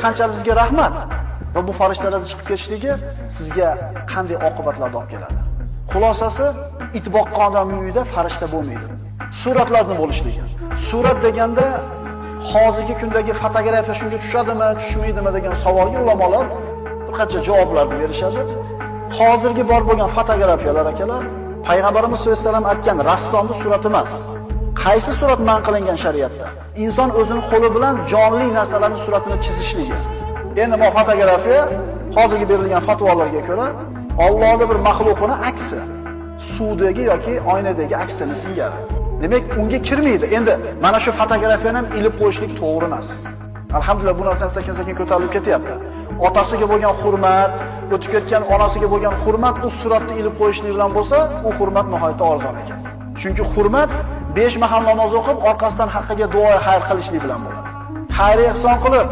qanchalik sizga rahmat va bu farishtalarning chiqib ketishligi sizga qanday oqibatlarni olib keladi. Xulosasi, it boqqan odamning uyida farishta bo'lmaydi. Suratlarning bo'lishligi. Surat deganda hozirgi kundagi fotografiya shunga tushadimi, tushmaydimi degan savolga ulamolar bir qancha javoblarni berishadi. Hozirgi bor bo'lgan fotografiyalar akalar, Payg'ambarimiz sollallohu alayhi vasallam aytgan rassomning surati emas. Qaysi surat man qilingan shariatda? Inson o'zini qo'li bilan jonli narsalarning suratini chizishligi. Endi bu fotografiya hozirgi berilgan fatvolarga ko'ra Allohning bir maxluqini aksi, suvdagi yoki oynadagi aksini singari. Demak, unga kirmaydi. Endi mana shu fotografiyani ham ilib qo'yishlik to'g'ri emas. Alhamdulillah, bu narsa sekin-sekin ko'tarilib ketyapti. Otasiga bo'lgan hurmat, o'tib ketgan onasiga bo'lgan hurmat u suratni ilib qo'yishlik bilan bo'lsa, u hurmat nihoyatda arzon ekan. Chunki hurmat 5 mahal namoz o'qib, orqasidan haqqiga duo xayr qilishlik bilan bo'ladi. Xayr ihson qilib,